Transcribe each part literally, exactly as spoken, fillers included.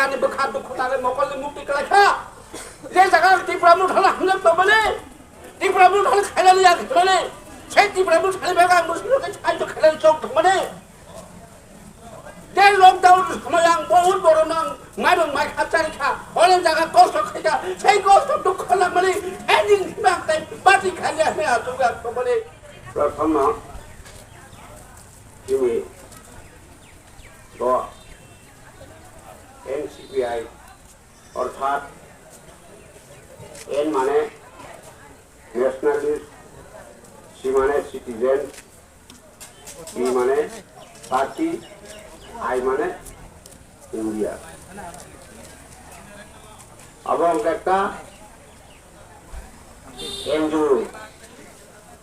Ani bwkha dukhu nale mokolni mukti kwlai kha. Je jaga Tipra Mothani hamjak tongmani, Tipra Mothani khailani yak tongmani, sei Tipra Mothani bagwi ang Muslim rok khaito khailani chok tongmani. Je lockdown ni somoy ang bahut borok no ang mairung mai kha chari kha, onek jaga kosto khai kha, sei kosto dukhu nangmani, ending bak tai bati khailani asuk yak tongmani. Prathama, chini bo N C P I, orthat N mane nationalist, C mane citizen, P mane party, I mane India. Abo wngkha ekta N G O,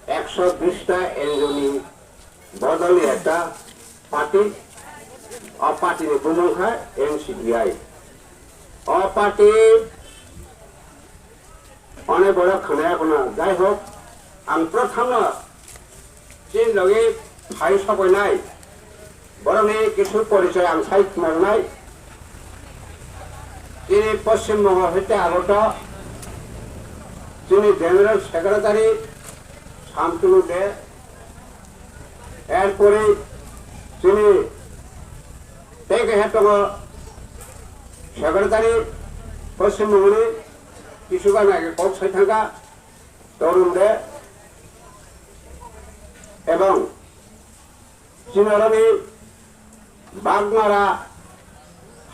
ekso bish ta N G O ni bodolni ekta party, o party ni bumung kha N C P I. O party onek borok khwnaya phano, jai hok, ang prothomno chini logi phai sokoinai, borokni kisu porichoi ang sai khwnarwnai. Chini Poschim Bongo hoite agoto chini General Secretary Samtunu De, erpore chini tei kaisa tongo Secretary Poschim Bongoni, kisu gana kok sai thangkha Torun De, ebong chini oroni Bagmara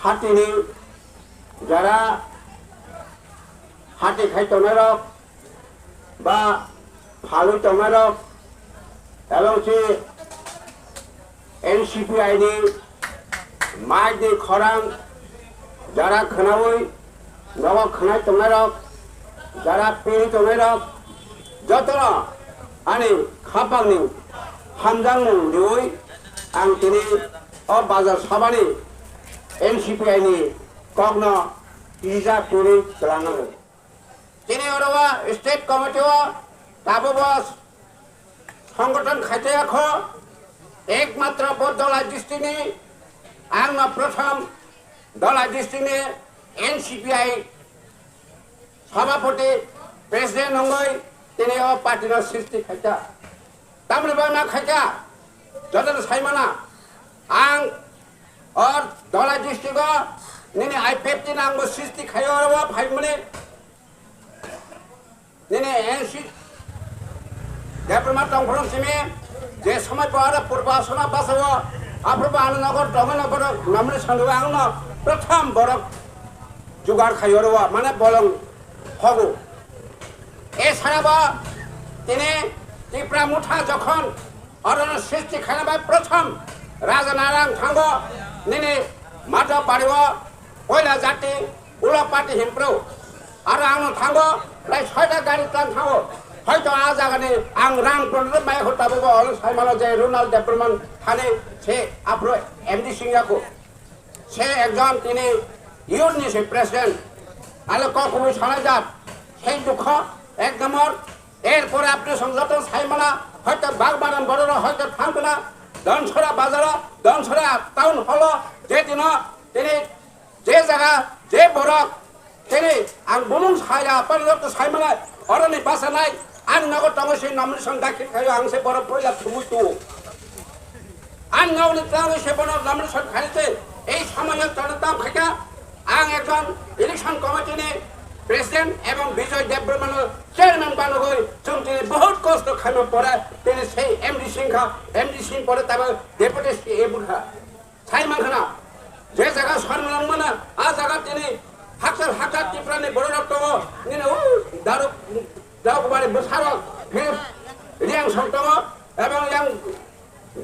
hatini jara hati khai tongnai rok ba phalwi tongnai rok, ebong si N C P I ni mic ni khorang jara khwnawi nogo khwnai tongnai rok, jara piri tongnai rok, jotono ani khapang ni hamjakmung riwi ang tini o bazar sabani N C P I ni kokno tisa piri twlango. Tini oro o state committee o tabuk bo songgothon khaitaya kho, ekmatro bo Dhalai district ni ang no prothom Dhalai district ni N C P I sabhapati president wngwi tini o party no srishti khaita. Tamni bagwi ma khaita, jotono sai mana ang o Dhalai district o nini I P F T no ang bo srishti khaio oro o phaimani. Nini N C Debbarma tongphuru simi je somoi bo aro purbo asona basao, aphuru bo ano nogo tongwi no borok nomination rwui ang no prothom borok jugar khai oro o, mane bolong hogo. E sara bo tini Tipra Motha jokhon oro no srishti khaina bai prothom Raja Narang thango nini Madhab Bari o, poila jati, ulo party himpro. Aro ang no thango, prai soita gari tang thango. Hoito a jaga ni ang rang prono mai ho tabo bo oro sai mano je Ronald Debbarma thani se aphuru M D Singh yako. Se ekjon tini youth ni se president. Ale kokubui sanai jat. Sei dukho ek number. Erpore apni song joto sai mana, hoito Bagmara borok rok hoito thang bana, Donsora bazaro, Donsora town hall o, je dino tini je jaga, je borok, tini ang bumung saya, apani joto sai mana, oroni basa nai, ang nogo tongo se nomination dakhil khayo, ang se borok poila thumui tuo. Ang nokni twlangwi se bono nomination khainai tei ei samoino chwla tam khaikha. Ang ekjon election committee ni president ebong Bijoy Debbarmano chairman banogwi chwng tini bahut kosto khaima pore tini sei M D C wngkha, M D C ni pore tabuk deputy C E M wngkha. Sai mankha na, je jaga sormwlang mano, a jaga tini hakchal hakchal Tripura ni borok rok tongo, nini o daruk Daukbari bwsarok, phir Riang sok tongo, ebong yang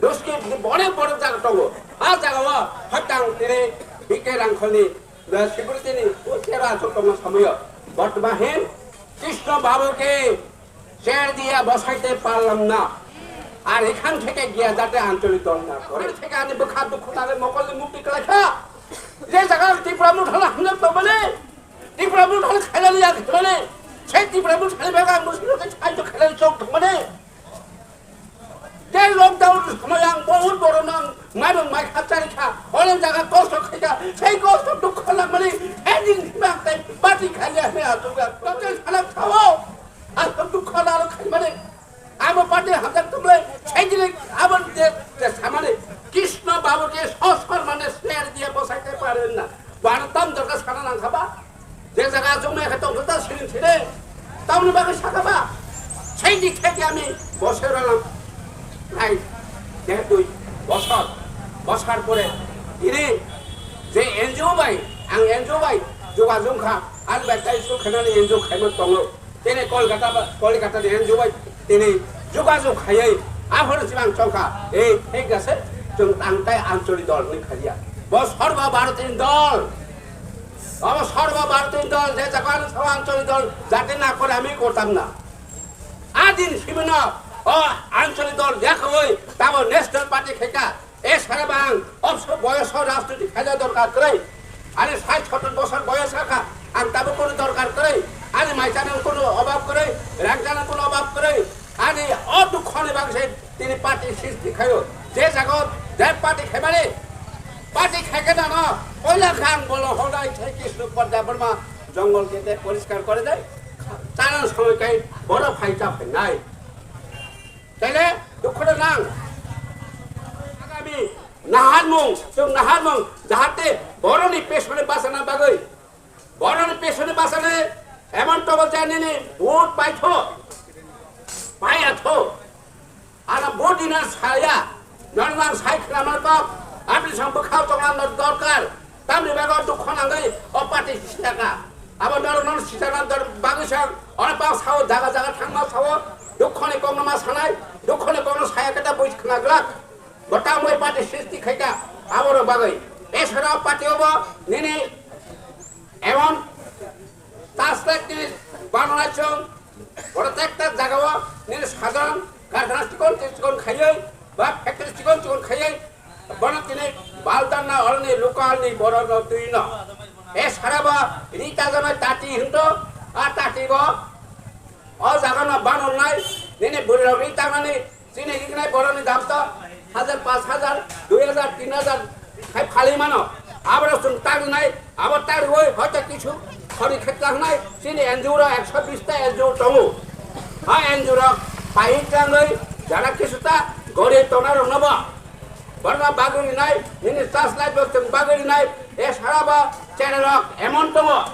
Doski ni onek borok jaga tongo. A jaga o hotang tini B K Rangkholni, security ni uchero achuk tongma samoyo. Bortoman hin Krishna Babu ke cher diya basaite parlam na. Ar ekhan theke giya jate ancholi dol na kore. Theke ani bwkha dukhu nale mokolni mukti kwlai kha. Je jaga Tripura Mothani hamjak tongmani, Tripura Mothani khailani yak tongmani, sei Tripura Mothani bagwi ang Muslim rok khaito khailani chok tongmani. Tei lockdown ni somoy ang bahut borok no ang mairung mai kha chari kha, onek jaga kosto khai kha, sei kosto dukho Mani, ending bang tai party khali ame atuga. Total salam sao. Asam dukha naro khai mani. Amo party hamjak tumle, sendile, abon de, de samani. Krishna Babu ke sosor mane share diye bosai te pare na. Bana tam dorka sana nang khaba. Je jaga jumai khe tong ta siring sire. Tamni bagwi saka ba? Sei di theke ami bosor alam. Nai, de dui bosor. Bosor pore ini je N G O bai, ang N G O bai jogajog kha, ang bai tai school khenani N G O khaima tongo. Tini Kolkata ba, Kolkata ni N G O bai tini jogajog khaiwi aphuru sibang chongkha. Ei, thik ase, chwng tang tai ancholi dol ni khaiya. Bo sorbo Bharatiya dol. Abo sorbo Bharatiya dol, je jaga ano sabo ancholi dol, jati na kore ami kortam na. Adin sibino, o ancholi dol yakhawi, tabo National Party kheka, e sara bang, obso boyoso rajniti khaida dorkar kwrwi. Ani sait sottor bosor boyos kha, ang tabo kono dorkar kwrwi, ani mai chana kono obab kwrwi, rang chana kono obab kwrwi, ani o dukho ni bagwi se tini party sristi khayo. Je jaga o je party khaimani, party khaikhe nano, oila kha ang bolo hodai thai Krishna Padma Jongol kete poriskar kore dai. Taran somoi kai boro phai cha phai nai. Taile dukho da nang. Agami naharmung, chwng naharmung, jahate boroni pesone bachana bagwi. Boroni pesone bachane emon tobo janini vote paitho. Paiyatho. Ana vote dina saya. Nornang sai khna mar kok. Apni sang bwkhao tongna nor dorkar. Tamni bago dukho nangwi o party sitaka. Abo norok non sitana dor bagwi sang. Oro pao sao jaga jaga thangma sao. Dukhoni kokno ma sanai. Dukhoni kokno saya kata bui khna glak. Bo tamwi party sristi khaika. Abo rok bagwi. Esara party obo nini emon taslek ni banana chong. Oro tekta jaga o nini sadharon karkhana chikon chikon khaiwi ba factory chikon chikon khaiwi bono tini baltan na oroni local ni borok no twi no. E sara bo rita jana tati hinto a tati bo o jaga no banor nai nini bwrwi rok ri tangnani chini ri gnai borok ni dam to hajar, panch hajar, dui hajar, tin hajar khai phalwi mano. Aboro chwng tagrinai, abo tagriwi hoito kisu khori khetla hnai, chini N G O rok ekso bish ta N G O tongo. Ha N G O rok pai tangwi jara kisu ta gori tona rok no bo. Borno bagwi rinai, nini chas lai bo chwng bagwi rinai, e sara bo chera rok emon tongo.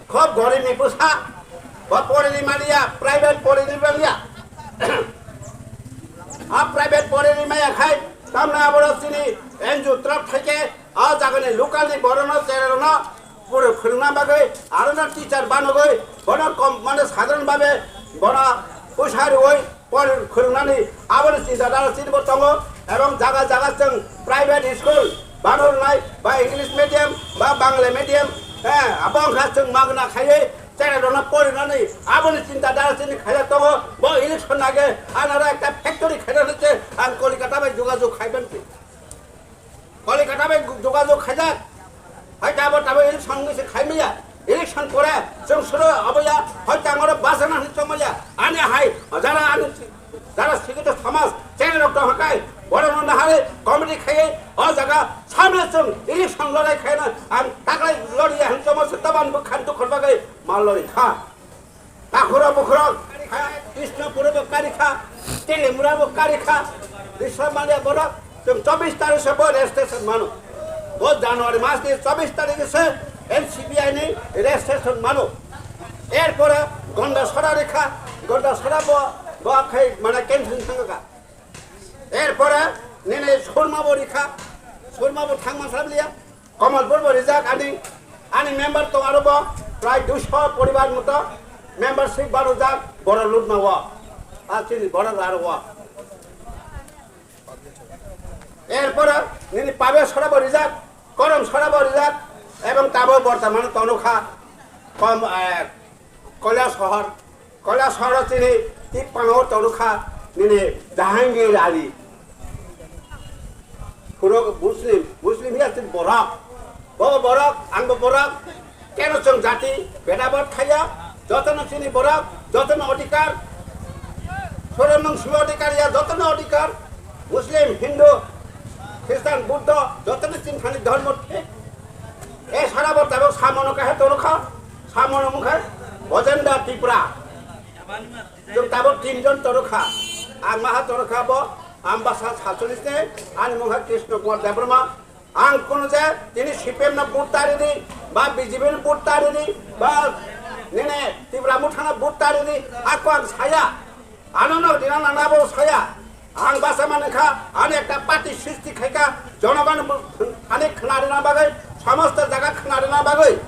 Khub gorib ni bwsa, bo pori ri maliya, private pori ri maliya. A private pori ri maya khai, tamna aboro chini N G O trap thaike, a jagani local ni borok no, chera rok no, puri khwrwngna bagwi, aro no teacher banogwi, bono kom, mane sadharon babe, bono puisa riwi, Pori khwrwngnani aboni chinta dhara chini bo tongo, ebong jaga jaga chwng private school banor nai ba English medium ba Bangla medium, eh, abo wngkha chwng magna khaiwi cherairokno porinani aboni chinta dhara chini khaijak tongo. Bo election age anara ekta factory khaina hwnwi ang Kolikata bai jogajog khaiban. Kolikata bai jogajog khaijak. Hai tabo tabo election wngwi se khaimaya. Election pore chwng suro aboya hai tangoro bachana hwnwi chongmaya. Ani hai jara ani jara sikito samaj cherairok tongkha kai borokno nahari committee khaiwi o jaga samle chwng election lorai khaina ang taklai loriya hwnwi chongma se taban bwkhan dukhor bagwi mal lori kha. Takhura bukhurok, Krishnapura bo karikha, Telimura bo karikha, Biswamania borok, chwng chobbish tarik se bo registration mano. Bo January mas ni chobbish tarik se N C B I ni registration mano. Erpore Gondasora rikha, Gondasora bo, bo khai mana cancel thangkha. Erpore nini Surma bo rikha, Surma bo thangma sabliya. Kamalpur bo rijak ani, ani member tong aro bo prai duiso poribar moto membership barojak borok lutma o. A chini borok aro o. Erpore nini Pabesora bo rijak, Koromsora bo rijak, ebong tabo bortoman tonukha kom, eh, Koilasohor. Koilasohoro chini tiprano tonukha nini Jahangir Ali. Phuro Muslim, Muslim hiya chini borok. Bo borok, ang bo borok. Keno chwng jati beda bot khaiya, jotono chini borok, jotono odhikar. Sorom nung simi odhikar ya, jotono odhikar. Muslim, Hindu, Christian, Buddha, jotono chini thani dharma thik. Abo samono kaisa torokha, samono mungkha Bojendra Tripura. Jung tabok tinjon torokha. Ang maha torokha bo, ang basa sacholis ne, ani mungkha Krishna Kumar Debbarma. Ang kono je tini C P M no vote tari di, ba B J P no vote tari di, ba nini Tipra Motha no vote tari di, ako ang saya. Ano no dina nana bo saya. Ang basa mani kha, ani ekta party srishti khaika, jonogon ani khna rina bagwi, somosto jaga khna rina bagwi,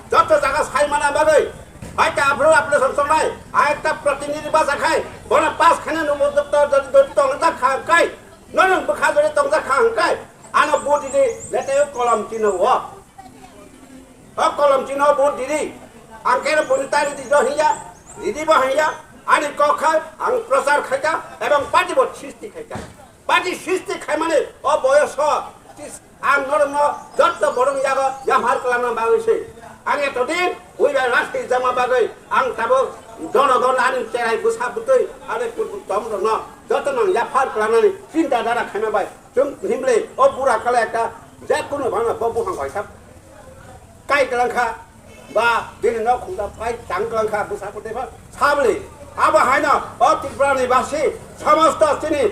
joto jaga sai mana bagwi. Hai ta apro apro song song nai, ang ekta protinidhi basa khai, bona pass khane no bo joto joto tong ta kha kai. Nono bwkha jori tong ta kha kai. Ano vote di, lete kolom chino wo. O kolom chino vote didi. Ang khe boni tari di do hiya, didi bo hiya, ani kok khai, ang prochar khaika, ebong party bo srishti khaika. Party srishti khaimani o boyoso, tis-, ang norokno jotto borok yago yaphar kwlangna bagwi se. Ang eto din, ui bai rasti jama bagwi, ang tabuk jonogon ani cherai bwsa bwtwi, ani purbu tom rokno jotto nang yaphar kwlangnani chinta dhara khaima bai. Chwng himle o bura kala ekta je kunu bana bo buphang kaisa kai kwlangkha, ba bini nok khungsa pai tang kwlangkha, bwsa kwtwi pha sabli. Abo haino o Tripura ni basi, somosto chini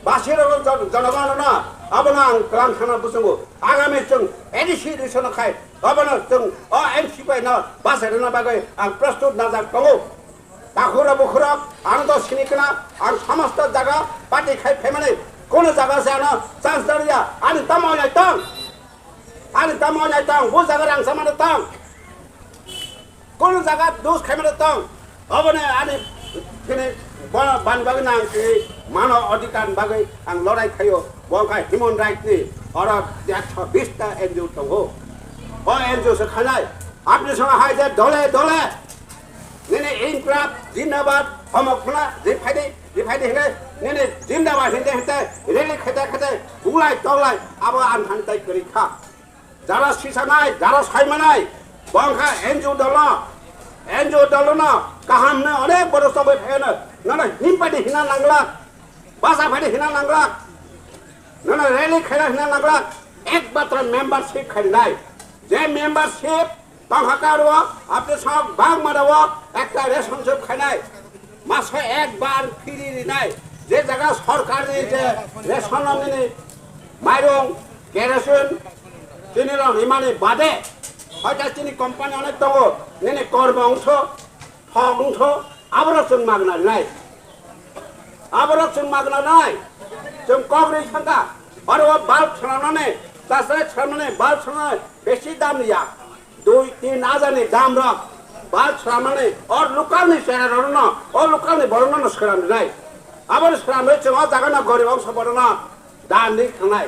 basi rok jon-, jonogon no abono ang kwlang khana bwswngo. Agami chwng A D C election khai abono chwng o M C P no basa rwna bagwi ang prostut najak tongo. Takhura bukhurok, ang to sini kena, ang somosto jaga party khai phaimani, kono jaga se ano chance dariya, ani tamo nai tong, ani tamo nai tong, bo jaga rang samano tong, kono jaga dos khaimano tong, obone ani kene bo ban bagwi nang kini mano adhikar bagwi ang lorai khayo, bo kha human right ni oro ekso bis ta N G O tongo, o N G O se khanai, apni song hai je dole dole. Nini Inkrab, Zindabad, Homok Khuna, Riphaidi, Riphaidi hine, nini Zindabad hinde hinte, rili khete khete, bulai toglai, abo anthani tai kwrwi kha. Jara sisanai, jara saimanai, bongkha N G O dolo, N G O dolono kaham hwnwi onek borok chobwi phaiyano, nono himpadi hina nanglak, basa phadi hina nanglak, nono rally khaina hina nanglak, ekmatro membership khainai. Je membership Tongkha karo, apni sok bang mada o ekta ration shop khainai. Maso ek bar free rinai. Je jaga sorkar ni je ration nini mairung, kerosene, chini rok rimani bade. Hoita chini company onek tongo. Nini kormo ongso, thok ongso, aborok chwng magna rinai. Aborok chwng magna rinai. Chwng kok ri thangkha. Oro bulb swnamnani, tasai swnamnani, bulb swnamnani besi dam ya. Dui tin hajar ni dam rok. Bulb swnamnani, o local ni chera rok no, o local ni borok no swnam rinai. Abo ni swnam ri chwng o jaga no gorib ongso borok no dan ri thangnai.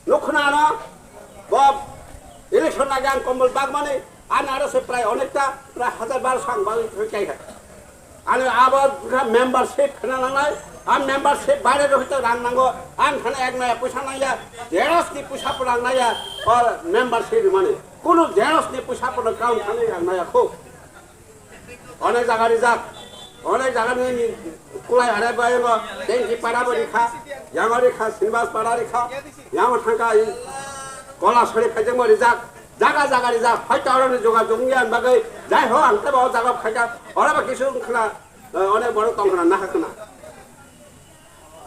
Nukhna ano, bo election lagi ang kombol bagmani, ani aro se prai onekta, prai hajar bar sang bagwi thoi kai hai. Ani abo wngkha membership khna nangnai, a membership bare rok hita rang nango, ang khana ek naya puisa nangya, jeros ni puisa pho rang naya, o membership rimani. Kunu jeros ni puisa pho no kaun khani rang naya kho. Onek jaga rijak, onek jaga ni kulai hare bai ngo, tengki para bo rikha, yango rikha, Sinbas para rikha, yango thangka i kola sori khaijak mo rijak, jaga jaga rijak, hoito oro ni jogajog wngya bagwi, jai ho ang tebo o jaga phaikha, oro bo kisu wngkhna, onek borok tongkhna nahakna.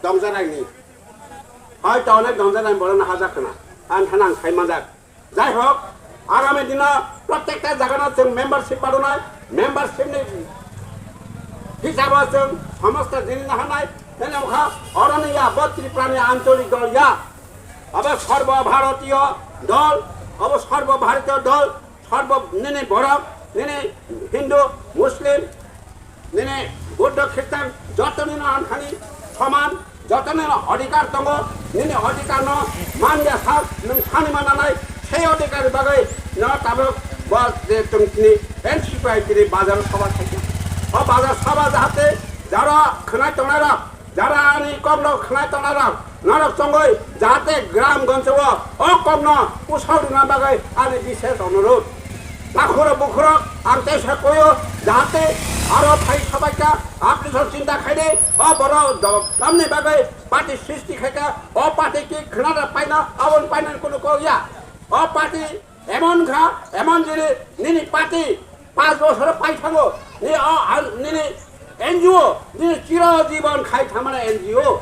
Dongjanai ni. Hoito onek dongjanai borok no hajak khna. Ang thana ang khai manjak. Jai hok, agami dino protekta jaga no chwng membership paronai, membership ni hisabo chwng somosto jini no hanai, tene mokha oroni ya bo Tripura ni ancholik dol ya. Abo sarbo bharatiyo dol, abo sarbo bharatiyo dol, sarbo nini borok, nini Hindu, Muslim, nini Buddha, Khristan, jotoni no ang thani soman, jotoni no adhikar tongo, nini adhikar no man ya sa, nwng sani mananai, sei adhikar ni bagwi no tabuk bo je tong tini N C P I tini bazar sabha khaikha. O bazar sabha jahate jara khwnai tongnai rok, jara ani kok no khwnai tongnai rok, norok chongoi jahate gram gonjo o, o kok no usal rwna bagwi ani bishes onurudh. Takhurok bukhurok ang teisa koyo, jahate aro phai sabaikha, apni sor chinta khaide, o borok do-, tamni bagwi party srishti khaikha, o party ki khwnada paina, aboni paina kunu kok ya. O party Emon kha, emon jini nini party panch bochor pai thango, ni o, an, nini N G O, nini chiro jibon khai thamani N G O.